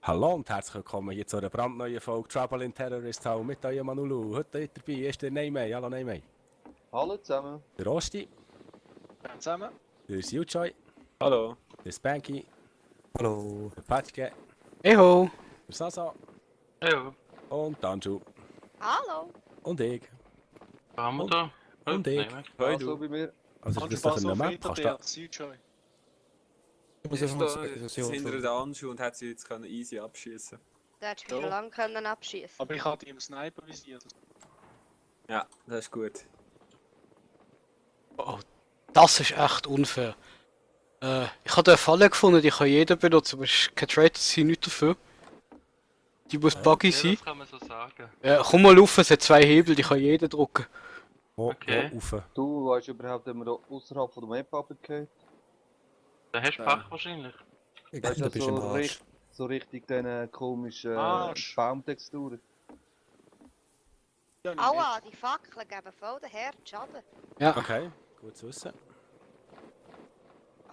Hallo und herzlich willkommen hier zu einer brandneuen Folge Trouble in Terrorist Town mit eurem Manulu. Heute dabei ist der Neymay. Hallo Neymay. Hallo zusammen. Der Rosti. Hallo zusammen. Der Siuchoy. Hallo. Der Spanky. Hallo. Der Patschke. Eho. Der Sasa. Hallo. Und Danju. Hallo. Und ich. Haben wir da? Und ich. Also bei mir. Also ist das doch eine Map? Kannst du Südscheu. Ich muss einfach mal sagen, dass hinter der Anschu und hat sie jetzt können easy abschießen. Der hat schon lange können abschießen. Aber ich hatte im Sniper visiert. Ja, das ist gut. Oh, das ist echt unfair. Ich habe eine Falle gefunden, die kann jeder benutzen, aber es ist kein Trade, das sind nicht dafür. Die muss buggy sein. Das kann man so sagen. Komm mal rauf, es hat zwei Hebel, die kann jeder drücken. Okay. Rauf. Du weißt überhaupt, wenn wir da außerhalb von der Map runtergehen? Da hast du Pech wahrscheinlich. Ich Weißt glaube, du, du bist im Arsch. so richtig diesen komischen Arsch. Baumtexturen. Ja, nicht Aua, die Fackeln geben voll den Herd Schaden. Ja, Okay, gut zu wissen.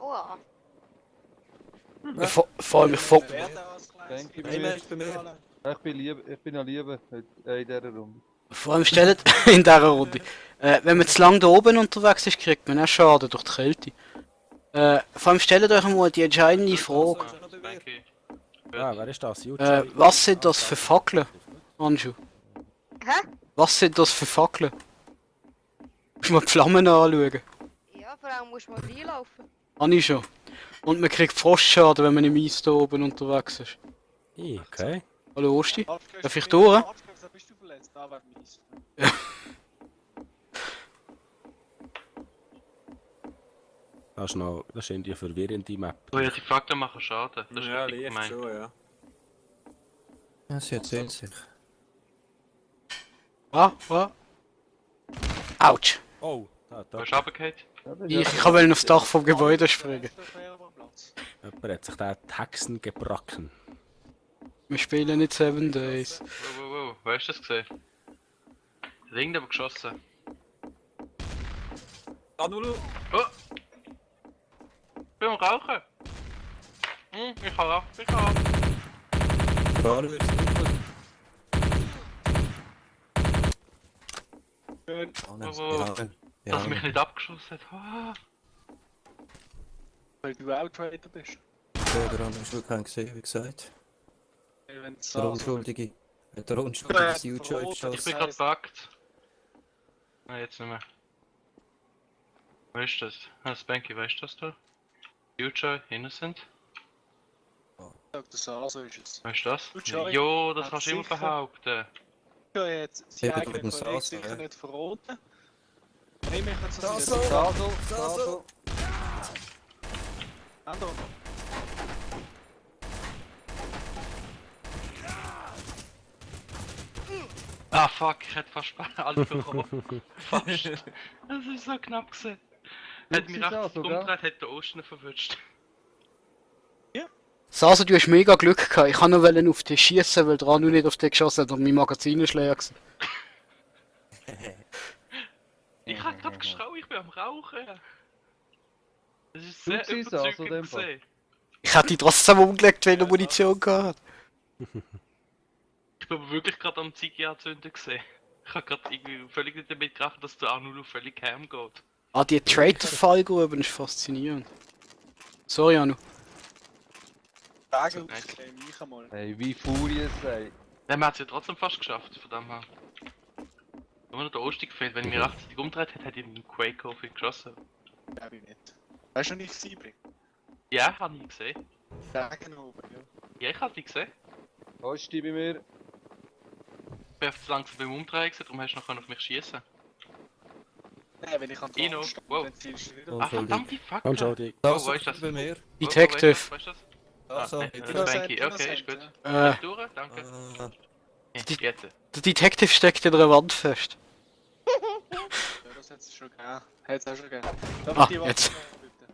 Aua. vor allem ich mit. Wer da als kleines Denke ich Hey, mir. Mensch, bei mir. Ich bin ja lieber in dieser Runde. Vor allem stellt in dieser Runde. Wenn man zu lang da oben unterwegs ist, kriegt man auch Schaden durch die Kälte. Vor allem stellt euch mal die entscheidende Frage. Wer ist das? Siuchoy. Was sind das für Fackeln, Anschu? Hä? Was sind das für Fackeln? Musst du mal die Flammen anschauen. Ja, vor allem muss man reinlaufen. Habe ich schon. Und man kriegt Frostschaden, wenn man im Eis da oben unterwegs ist. Okay. Hallo Osti? Darf ich durch? Bist du verletzt? Da war mies. Das ist irgendwie eine verwirrende Map. Oh ja, die Fakten machen Schaden. Das ist Ja, richtig leicht gemeint. schon, ja. Ja, sie erzählt sich. Was? Autsch! Oh, da. Du hast runtergefallen? Ich wollte aufs Dach vom Gebäude springen. Jemand hat sich da die Hexen gebracken. Wir spielen nicht 7 Days. Wow. Wo hast du das gesehen? Der hat irgendjemand geschossen. Anulu! Oh! Ich bin am Rauchen! Ich kann ab. Fahren wir jetzt nicht. Schön. Ja, Dass er mich nicht abgeschossen hat. Ah. Weil du Outrider bist. der andere ist wirklich keinen gesehen, wie gesagt. Wenn es Der Unschuldige. Der Unschuldige Siuchoy Ich geschossen. bin gerade gebackt. Nein, jetzt nicht mehr. Wo ist das? Ah, Spanky, weißt du das da? Future, Innocent? Das also ist es. Weißt du das? Future Jo, das hat kannst du immer sicher- behaupten. Ja, jetzt sie Eben eigenen mit dem Kollegen Sasa, sicher ja. nicht verraten. Hey, wir können es Sasa! Sasa! Ando. Ah fuck, ich hätte fast alle bekommen. Fast. Das ist so knapp gewesen. Hätte mich Sasa, recht umgedreht, hätte der Osten verwünscht. Sasa, du hast mega Glück gehabt. Ich kann nur auf dich schießen, weil dran nicht auf dich geschossen hat und mein Magazin ist leer gewesen. Ich hab grad geschraubt, ich bin am Rauchen. Das ist sehr Du siehst es, überzeugend also in dem Fall. gesehen. Ich hätte dich trotzdem umgelegt, wenn du Munition gehabt. Ich bin aber wirklich gerade am Ziege anzünden gesehen. Ich hab grad irgendwie völlig nicht damit gerechnet, dass der Anulu völlig heim geht. Ah, die Traitor-Fallgruben ist faszinierend. Sorry, Anu. Sagen aufklären, ich einmal. Hey, wie Furie sei. Ja, man hat es ja trotzdem fast geschafft, von dem her. Nur noch der Osti gefehlt, wenn ich mich rechtzeitig umgedreht hätte, hätte ich den Quake auf ihn geschossen. Glaube ich nicht. Weißt du, wann ich sie bringe? Ja, hab ich gesehen. Sagen oben, ja. Ja, ich hab dich gesehen. Hast du bei mir? Ich bin einfach zu langsam beim Umdrehen gewesen, darum hast du noch auf mich schießen. Nein, wenn ich an Ino, Wand stehe, wow. dann zielst du nicht Oh. auf. Ah, verdammt, die Fackel! Entschuldigung. Oh, Sasa, wo ist das? bei mir. Detective. Wo ist das? Sasa, Ah, bitte. Spanky, okay, ist gut. Äh, Durch, danke. Ah, Ja, jetzt. der Detective steckt in einer Wand fest. Ja, das hat es schon gegeben. Hat es auch schon gegeben. Darf Ah, ich die Waffe jetzt. nehmen, bitte?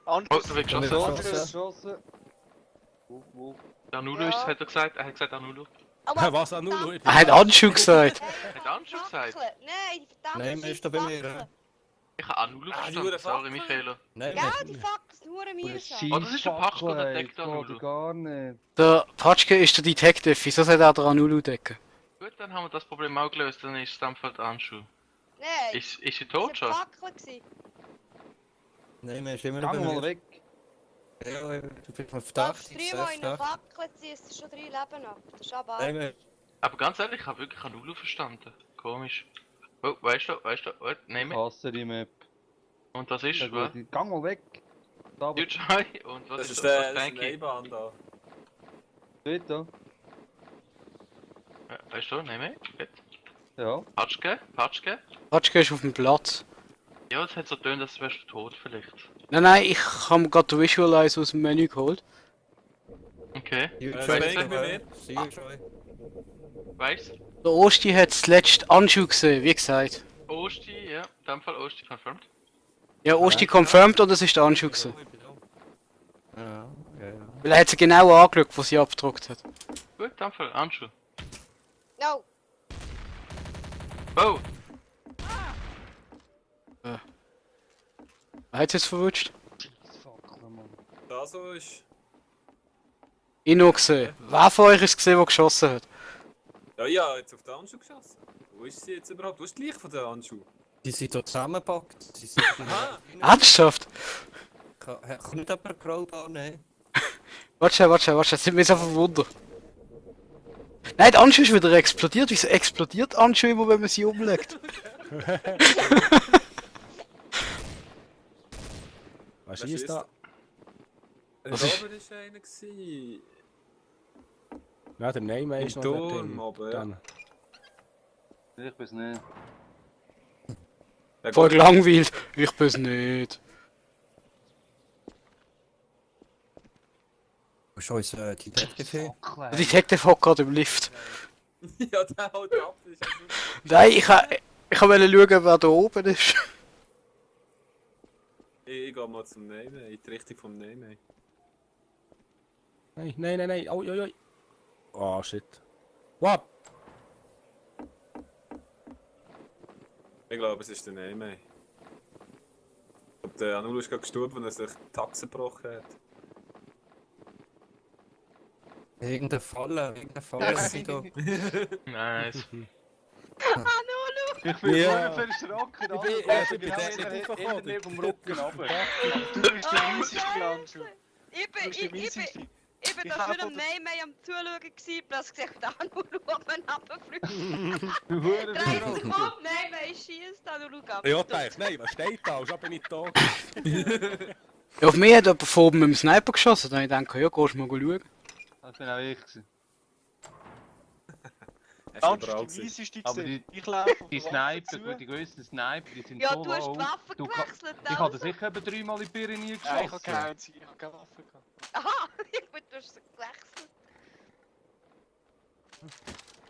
Oh, Anschluss. da wird Ja, geschossen. wir- Geschossen. Wo? Der Anulu ist, hat er gesagt. Er hat gesagt Anulu. Aua, Was an Nulu? verdammt. Er hat Anschu gesagt. Hat Anschu gesagt? Fackeln. Nein, die verdammten Nein, er ist da bei mir. Fackeln. Ich habe Anulu Ah, die verstanden, Hure sorry, mein Fackel. Fehler. Nein, Ja, nein. die Fackel sind nur mühsam. Oh, das ist der Patschko, der deckt da Anulu. gar nicht. Der Patschke ist der Detective, wieso soll er den Anulu decken? Gut, dann haben wir das Problem auch gelöst, dann ist es dann halt Anschuh. Nein, Ist sie das tot war schon? Fackel gewesen. Nein, man ist immer noch Gang bei mal mir. weg. Ja, du bist mal Du darfst verdächtig, dreimal sehr in eine verdächtig. Fackel ziehen, es ist schon 3 Leben ab. Das ist aber Nein, man- Aber ganz ehrlich, ich habe wirklich Anulu verstanden. Komisch. Oh, weißt du, oh, nehmen. Ich hasse die Map. Und das ist, Ja, was? gut, Gang mal weg. Da, aber Jutschai und was Das ist ist das? der Was denke ich? Neibahn da. bitte. Weißt du, nehmen. Gut. Ja. Patschke? Patschke ist auf dem Platz. Ja, es hat so getönt, als wärst du tot vielleicht. Nein, ich habe mir gerade den Visualize aus dem Menü geholt. Okay. Huge Wer Joy, denkt mir ja. Huge Joy. Weißt du? Der Osti hat zuletzt Anschuh gesehen, wie gesagt. Osti, ja. In dem Fall Osti confirmed. Ja, Osti confirmed und es ist der Anschuh gewesen. Ja, ja, ja. Weil er hat sie genau angeschaut, wo sie abgedruckt hat. Gut, in dem Fall Anschuh. No, Oh! Wer hat es jetzt verwutscht? Fackel, Mann. Da so ist. Ich noch gesehen. Wer von euch ist gesehen, der geschossen hat? Ja, ja, jetzt auf den Handschuh geschossen. Wo ist sie jetzt überhaupt? Wo ist die Leiche von den Handschuh? Die sind hier zusammengepackt. Sie sind Aha! Ernsthaft? Kann nicht jemand Crowbar nehmen? Warte, das sind mir so verwundert. Nein, der Anschuh ist wieder explodiert. Wieso explodiert Anschuh immer, wenn man sie umlegt? Was Wer ist schießt da? Was Da ist- oben war einer. Gewesen. Ja, der Name Im ist noch Turm, drin. aber ja. Dann. Ich bin's nicht. Ja, Voll gut. gelangweilt. Ich bin's nicht. Wo ist unser Detective hin? Fackel. Der Detective hockt gerade im Lift. Ja, der haut ab. Das ist ja super. Nein, ich wollte schauen, wer da oben ist. Ich geh mal zum Nehmen, in die Richtung vom Nehmen. Nein. Oi. Oh, shit. What? Ich glaube, es ist der Nehmen. Und der Anulu ist gerade gestorben, weil er sich die Taxe gebrochen hat. Irgendeine Falle sind da. Nice. Ich bin Ja. voll verschrocken. bin- Alter. ich bin der aufgekommen. hinter vom Rücken runter. Du bist der mieseste Handschuh. ich Du bist der mieseste. Ich bin Ich da hab schon am von Nein am Zuschauen gewesen, bloß gesagt, da nur oben runterfliegt. Du Hure Drei verschrocken. Sekunden, Nein, ich schießt, da nur ab. Ja, dachte, nein, was steht da? Schon bin ich da. Ja, auf mich hat jemand von oben mit dem Sniper geschossen. Dann habe ich gedacht, ja, gehst du mal schauen. Das bin auch ich gewesen. Er ist Ganz überall die gewesen. mieseste Aber gesehen. Ich laufe auf Die die Waffe Sniper, zu. gut, die grössten Sniper, die sind Ja, so du hast die low. Waffe Du gewechselt, Ich habe also. sicher etwa 3-mal in die Pyrenee Ja, ich habe geschossen. keine ich habe keine Waffe gehabt. Aha, du hast sie gewechselt.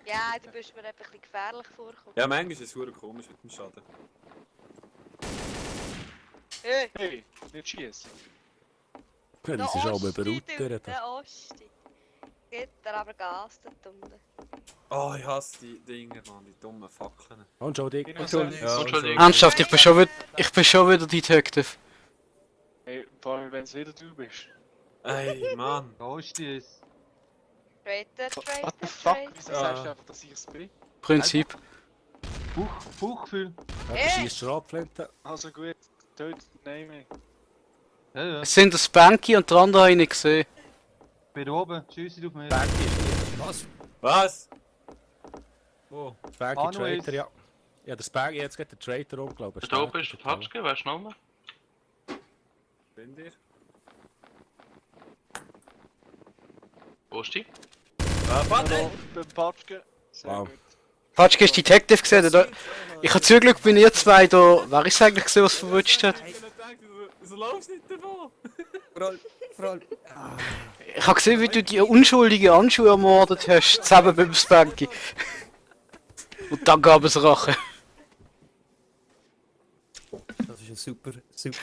Ja, du bist mir eben ein bisschen gefährlich vorgekommen. Ja, manchmal ist es super komisch mit dem Schaden. Hey, Hey, nicht schießen. Ja, die sind schon mal überrutert. Der Osti. Geht er aber Gas dort unten. Oh, ich hasse die Dinger, Mann, die dummen Fackeln. Und schon dick. Entschuldigung. Ernsthaft, ich bin schon wieder Detective. Hey, vor allem wenn es wieder du bist. Ey, Mann. Osti ist. Traitor, What the Traitor, fuck? Traitor. Wieso sagst du einfach, dass ich es bin? Prinzip. Bauchgefühl. Ja, schießt Schrotflinte. Also gut, tötet Name. Ja, ja. Es sind der Spanky und der andere habe ich nicht gesehen. Bin oben. Tschüssi auf mich. Was? Was? Wo? Spanky Anu Traitor, ist- ja. Ja, der Spanky, jetzt geht der Traitor um, glaube ich. Da oben ist der Patschke, weißt du noch mal? Bin dir? Osti? Hallo, beim Patschke. Sehr Wow. gut. Patschke ist Detective gesehen, oder? Ich habe zum Glück bei ihr zwei da. Wer ist eigentlich gesehen, was verwutscht hat? Wieso laufst du nicht davon? Vor allem. Ich habe gesehen, wie du die unschuldige Anschuhe ermordet hast, zusammen mit dem Spanky. Und dann gab es Rache. Das ist eine super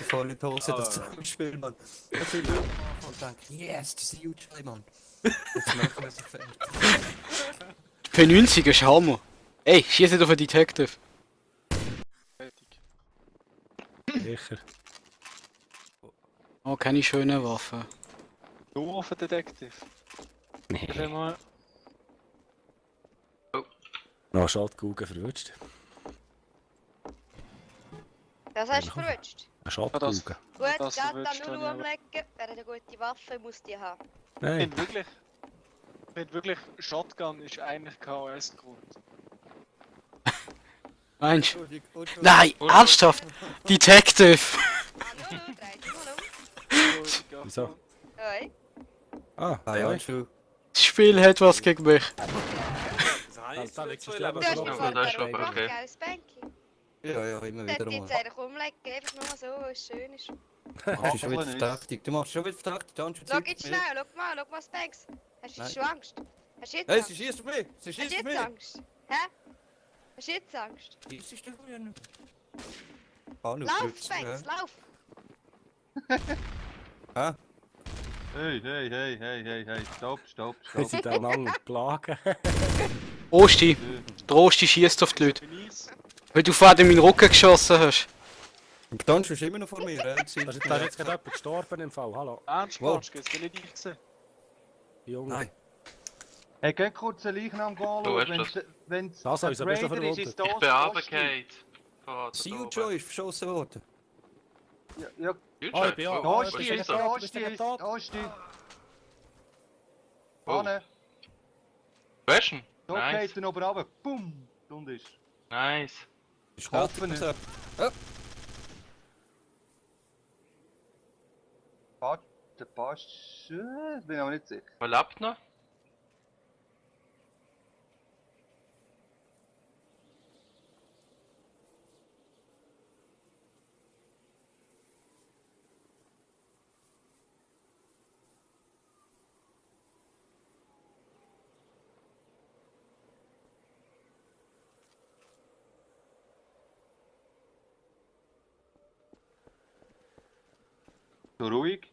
volle Hose, das Zusammenspiel, Mann. Ich will und denke, yes, das ist huge, Mann. Jetzt machen wir so fertig. P90 ist Hammer. Ey, schieß nicht auf einen Detective. Fertig. sicher. Oh, keine schönen Waffen. Du auf den Detektiv. Nee. Mal. Noch Schaltkugel verwünscht. Das hast du verwünscht. Eine Schaltkugel. Gut, Das gerade verwünscht an habe Lulu ich aber. umlegen. Wer hat eine gute Waffe, muss die haben. Ich Nein. finde wirklich, Shotgun ist eigentlich KOS-Grund. Meinst du? Entschuldigung. Nein, ernsthaft! Detective! Ah, Lulu, dreh dich mal um. Wieso? Hoi. Ah, Ah ja, nein. schon. Das Spiel hat was gegen mich. Das heisst, Da du liegt zwei das Leben Du hast so mir noch vorhin das ist einen aber okay. geiles Bänke. Ja, ja, immer Du wieder jetzt mal. einfach umlegen, einfach nur so, weil es schön ist. Du bist schon wieder verdächtig. Du machst schon wieder verdächtig. Du hast schon Schau Zeug jetzt mit mir. schnell, schau mal das Banks. Hast du Nein. schon Angst? Hast du jetzt Hey, Angst? sie schießt auf mich! Sie Hast schießt du auf jetzt mich! Angst? Hä? Hast du jetzt Angst? Schießt du mir nicht? Ah, nu, Lauf, blöd, Banks, ja. lauf! Ah, Hey, stopp. Wir sind einander plagen. Osti! Der Osti schießt auf die Leute. Bin ich's? Weil du vorhin in meinen Rücken geschossen hast. aber dann ist immer noch vor mir. Da ist jetzt gerade jemand gestorben im Fall. Hallo, Ernst, Wow. Matschke, es bin nicht ich gesehen. Junge. Nein. Hey, geh kurz den Leichnam Du anschauen. hast das. Wenn's Das also, bist du Raider ist, ist Ich bin runtergefallen. Von See da you, oben. Joy, ist verschossen worden. Ja, Oh, ich bin ja. Oh, Oh, was bist ist du das? bist du nicht tot? Osti. Oh. Vorne. Waschen? So Nice. geht er oben runter. Bumm. Und ist. Nice. Ist Offen. fertig. Der passt. Bin aber nicht sicher. Wer lebt noch? So ruhig.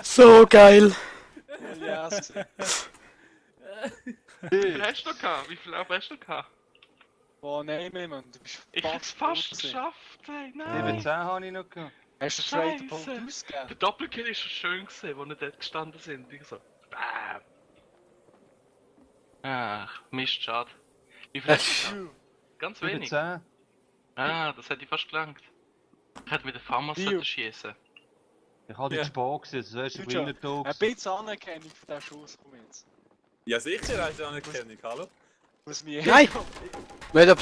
So geil! Ja, Wie viel hast du gehabt? Wie viel Leben hast du gehabt? boah, nein, Mann, du bist Ich hab's fast tot gewesen. geschafft, ey. 17 Nein. habe ich noch gehabt. Hast du straight Scheisse. Punkt ausgegeben? Der Doppelkill ist schon schön gewesen, wo wir dort gestanden sind. Ich so, bam. Ach, Mist, schade. Wie viel hast du gehabt? Ganz wenig. 17. Ah, das hätte ich fast gelangt. Ich hätte mit der Farmer Bio. schießen. Ich hatte Ja. jetzt Spar gesehen, das ist ein Lucio, kleiner Tag. ein bisschen Anerkennung für diesen Schuss, komm jetzt. Ja, sicher hast du Anerkennung, hallo? Muss mir Nein! Weil der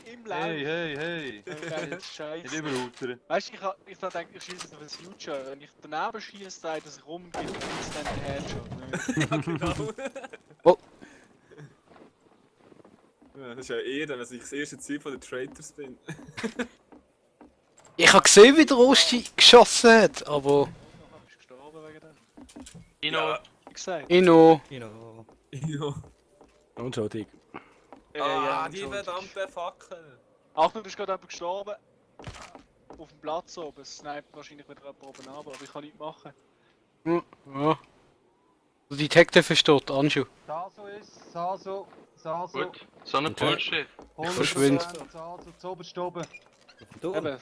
im Hey, Leben. hey. Nicht Scheiße. überrutern. Weißt du, ich denke, ich schieße auf das Future. Wenn ich daneben schieße, dreht es rum und gibt es dann den Headshot. Ne? Genau. Ja, das ist ja eher, dass ich das erste Ziel von den Traitors bin. ich habe gesehen, wie der Osti geschossen hat, aber... Noch bist du gestorben wegen dem. Ino, Ja. Wie gesagt. Inno... Genau. Ja. Entschuldigung. Ah, die entschuldigt. verdammte Fackel. Achtung, du bist gerade jemand gestorben. Auf dem Platz oben. Es sniped wahrscheinlich wieder jemand oben ab, aber ich kann nichts machen. Ja. Der Detective ist tot, Anschu. Saso ist, Saso. gut. So ein Okay. Bullshit. 100%, verschwinde. Saso, zu oberst oben. Du? Eben.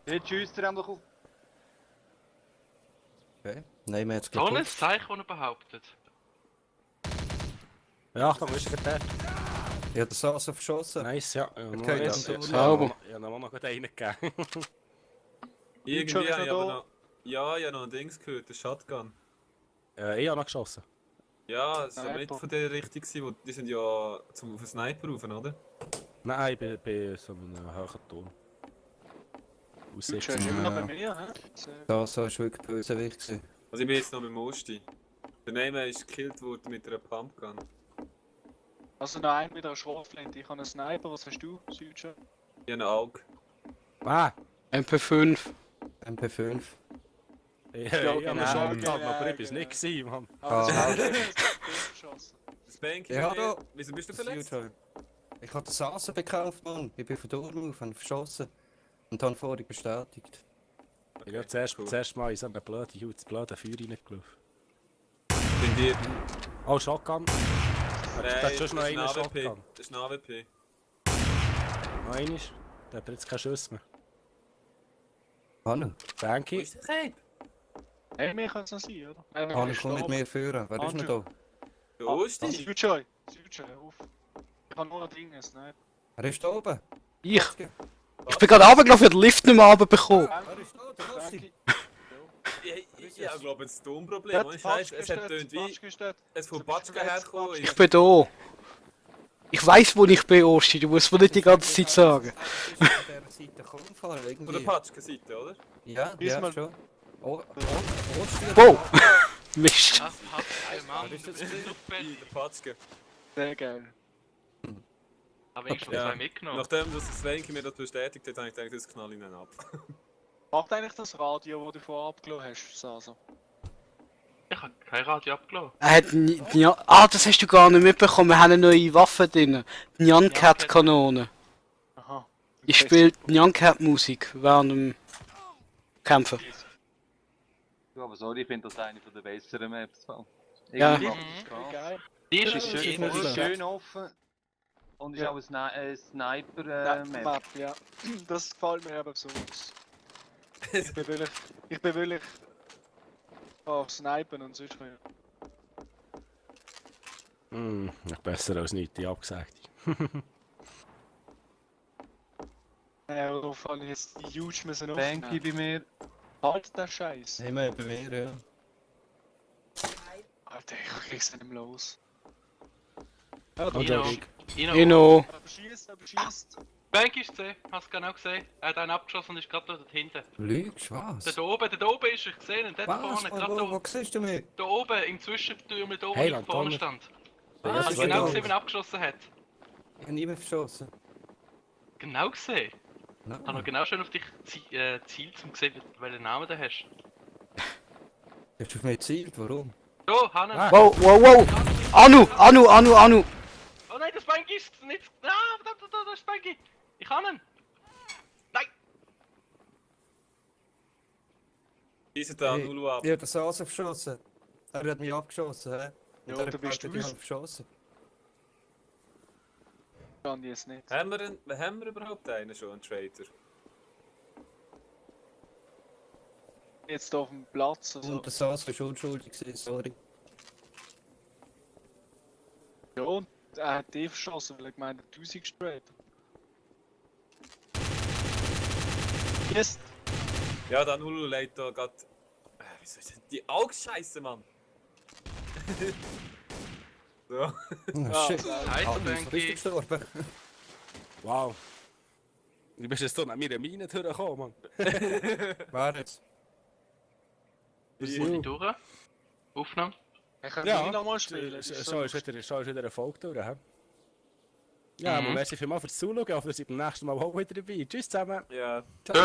Jetzt schießt er endlich auf. Okay. Nein, wir haben jetzt So ein gleich. Zeichen, das er behauptet. Ja, Achtung, ist er der? Ich habe das so verschossen. Nice, ja. Ja, Okay, ja, jetzt ja, sauber. ja, dann noch gut einen gegeben. Irgendwie Schon habe ich noch aber da? noch... Ja, ich habe noch ein Dings gehört, ein Shotgun. Ich habe noch geschossen. Ja, das war ja Sniper. nicht von der Richtung, gewesen, die sind ja zum auf den Sniper rauf, oder? Nein, bei so einem hohen Turm. Aussicht. Future ist immer noch bei mir, hä? Sehr Das war wirklich Bösewicht gewesen. Also ich bin jetzt noch mit dem Osti. Der Name ist gekillt worden mit einer Pumpgun. Also noch ein mit einer Schrotflinte. Ich habe einen Sniper, was hast du, Future? Ich habe ein Auge. Ah! MP5. MP5. Ich Ja, habe genau, schon gehabt, genau, aber ich bin es genau. nicht gewesen, Mann. Ah, Ah. geschossen. Spanky, Ja, da. wieso bist du verletzt? Future. Ich habe den Sassen bekämpft, Mann. Ich bin von Turm auf, habe verschossen. Und dann vorher bestätigt. Ich habe zuerst mal in so eine blöde blöde Feuer reingelaufen. Sind die... Oh, Shotgun. Da hat schon noch das ist einen ein AWP. Shotgun. Das ist ein AWP. Noch einer. Der hat jetzt keinen Schuss mehr. Hanno, Danke. Wo ist der Cape? Hey, mir kann es noch sein, oder? Hanno, komm mit mir führen. Wer ist noch da? Der Osti? Future, hör auf. Ich habe nur ein Ding, ein Sniper. Wer ist da oben? Ich bin gerade runtergelaufen, ich den Lift nicht mehr runterbekommen. Wer ist da? Der Osti? Ich glaube, es ist ein Tonproblem. Ich weiß, es hat tönt wie... Es von Batschka hergekommen Ich ist. bin da. Ich weiss, wo ich bin, Osti. Du musst mir nicht die ganze Zeit sagen. Von dieser Seite kommen, Von der irgendwie. Patschka-Seite, oder? Ja, Diesmal- ja, schon. Osti. Wow! Mist. Das hat ein Mann. Die, der Patschka. Sehr geil. Aber ich schon Ja. zwei mitgenommen. Nachdem das Svenki mir das bestätigt hat, habe ich gedacht, das knall ich ihn ab. Macht eigentlich das Radio, das du vorher abgelassen hast, Sasa? Ich habe kein Radio abgelassen. Er hat das hast du gar nicht mitbekommen. Wir haben eine neue Waffe drin. Die Nyan-Cat-Kanone. Aha. Ich spiele Nyan-Cat-Musik während dem Kämpfen. Du, aber sorry, ich finde das eine von der besseren Maps. Ja. Irgendwie Wie geil. Die ist ist schön, nicht schlecht. schön offen. Und ist Ja. auch ein Sniper Map. Map, ja. Das gefällt mir eben besonders. Ich bin wirklich auf Snipen und sonst mehr. Besser als nichts, die abgesagt. Darauf habe ich jetzt die Huge müssen Banky aufnehmen. bei mir. Halt der Scheiß. Hey, bei mir, ja. Alter, ich krieg's nicht mehr los. Ino. Inno. Aber schießt. Bank ist C, hast du genau gesehen. Er hat einen abgeschossen und ist gerade dort hinten. Lügst, was? Da oben ist er gesehen und dort Was? vorne, gerade Wo da, siehst du mich? da oben im Zwischentürmel, da wo Hey, ich vorne Antonio. stand. Ja, Hast das du genau war gesehen, wenn er abgeschossen hat? Ich habe niemand verschossen. Genau gesehen. Ich habe noch Nein. genau schön auf dich zielt, um zu sehen, welchen Namen du hast. Du hast auf mich gezielt, warum? So, Hanna. Ah. Wow, wow, wow! Anu! Oh nein, das Banky ist nicht. Ah, da ist Banky. Ich kann ihn. Nein. Schießen da Hey, Nulu ab. Ich habe den Sassen verschossen. Er hat mich abgeschossen, hä? Ja, Und er da bist hat du mich es. verschossen. Kann ich jetzt nicht. Haben wir überhaupt einen schon, einen Traitor? Jetzt hier auf dem Platz. Also, Und der Sassen war unschuldig gewesen, sorry. ja, und er hat die verschossen, weil er gemeint hat, 1000 gestraight. Yes! Ja, der Nulu leitet da grad... wieso ist denn die Augenscheiße, Mann? So. Oh, shit. Nice, Ah, bist du Banky. gestorben? Wow. Du bist jetzt hier nach meiner Mine durchgekommen, Mann. Wer jetzt? Muss ich durch? Aufnahme? Ich kann Ja, nicht nochmal spielen. das ist Schon ist wieder ein Erfolg durch, hä? Ja, aber merci vielmals fürs Zuschauen. Ich hoffe, ihr seid beim nächsten Mal auch wieder dabei. Tschüss zusammen. Ja. Ciao.